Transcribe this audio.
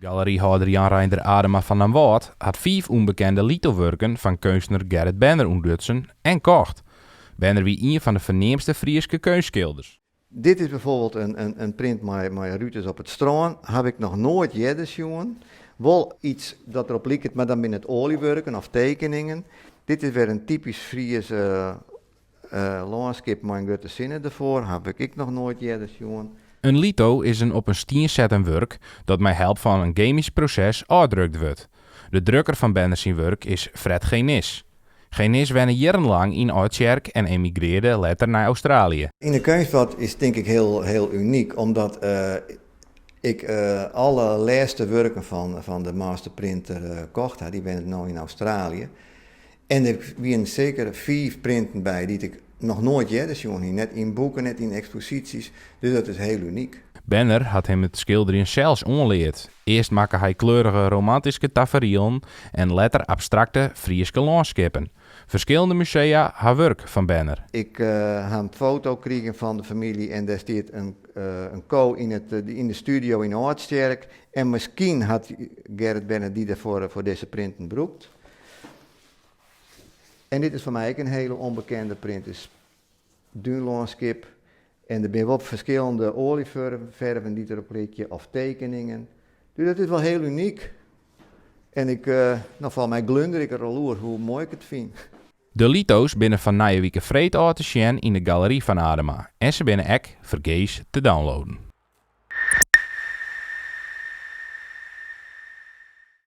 Galeryhâlder Jan Reinder Adema fan Damwâld hat fiif ûnbekende litowurken fan keunstner Gerrit Benner ûntdutsen en kocht. Benner wie ien fan de ferneamdste Fryske keunstskilders. Dit is bijvoorbeeld in print mei ruters op it strân, haw ik noch noait earder sjoen. Wol iets dat derop liket, mar dan binne it oaljewurken of tekeningen. Dit is wer in typysk Fries lânskip mei in grutte sinne derfoar, haw ik ek noch noait earder sjoen. In lito is in op in stien setten wurk dat mei help fan in gemysk proses ôfdrukt wurdt. De drukker fan Benner syn wurk is Fred Genis. Genis wenne jierrenlang yn Aldtsjerk en emigrearde letter nei Australië. Yn de keunstwrâld is tink ik hiel, hiel unyk, omdat ik alle lêste wurken fan de masterprinter kocht ha. Dy wennet no yn Australië. En der wienen seker fiif printen by dy't ik noch noait earder sjoen hie. Net yn boeken, net yn eksposysjes. Dus dat is hiel unyk. Benner hat him it skilderjen sels oanleard. Earst makke hy kleurige romantyske taferielen en letter abstrakte Fryske lânskippen. Ferskillende musea ha wurk fan Benner. Ik ha in foto krigen fan de famylje en dêr stiet in ko yn de studio yn Aldtsjerk. En miskien hat Gerrit Benner dy dêrfoar foar dizze printen brûkt. En dit is foar my ek in hiele ûnbekende print, is dúnlânskip. En der binne wol ferskillende oaljeferven dy't derop lykje of tekeningen. Dus dat is wol hiel unyk. En ik, no folgens my glunder ik der al oer hoe moai ik it fyn. De lito's binne fan nije wike freed ôf te sjen yn de galery fan Adema en se binne ek fergees te downloaden.